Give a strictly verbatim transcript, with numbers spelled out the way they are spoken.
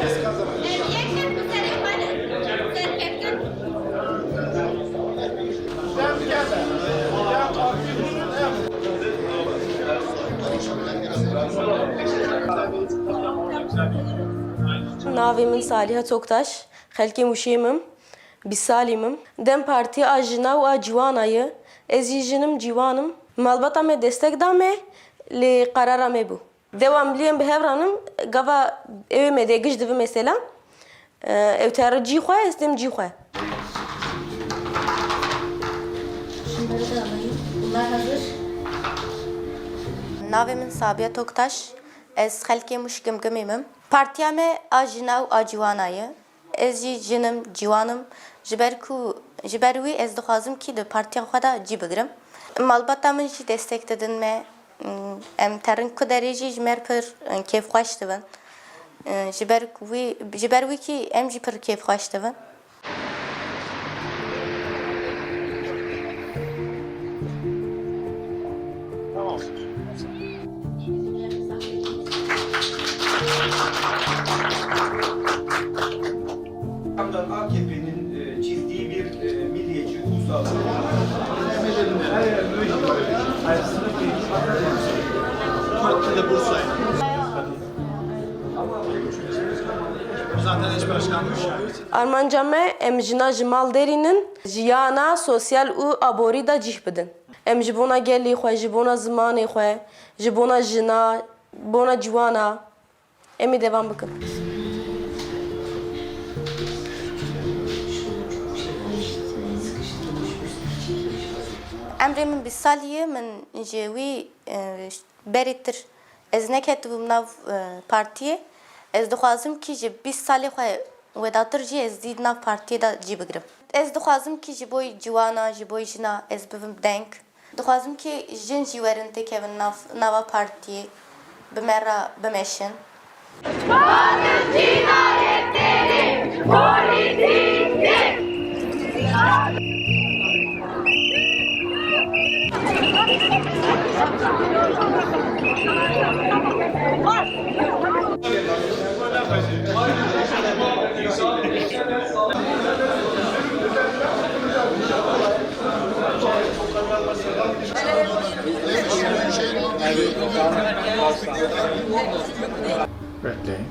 Yek yek bi serê xwe serkeftin. Navê min Saliha Toktaş, xelkê Mûşê min, bîst salî min. DEM Partî a jina û a ciwana ye. Ez jî jin im, ciwan im. Malbata me destek da me, lê qerara me bû. Dewa milî em bi hev re nin, gava ew ê me dê giş dibi mesela. Ew teri cî xwe, ez têm cî xwe. Şunları da alayım. Bunlar hazır. Navê min Sabiha Toktaş, ez xelkê Mûş Gimgimê me im. Partiya me a jina û a ciwana ye. Ez jî jin im, ciwan im. Ji ber ku, ji ber wî ez dixwazim kî di partiya xwe de cî bigirim. Malbata min jî destek didin me. Em terin ku derê jî ji me re pir kêfxweş dibin. Ji ber wî, ji ber wî kî em jî pir kêfxweş dibin. Tam da A K P'nin, e, çizdiği bir, e, milliyetçi ulusal. Zaten eş başkanlık. Armanca me, em jina ji mal derînin, jiyana sosyal û aborî de cih bidin. Em ji bona gelê xwe, ji bona zimanê xwe, ji bona jina, bona ciwana, em ê devam bikin. Emrê min bîst salî ye, min ji wî, e, berê tir ez neketibûm nav, e, partiyê. Ez dixwazim kî ji bîst salê xwe wedatir jî ez dî nav partiyê de cî bigirim. Ez dixwazim kî ji bo ciwana, ji bo jina ez bibim deng. Dixwazim kî jin jî werin têkevin nav, nava partiyê, bi me re bimeşin. Bekleyin.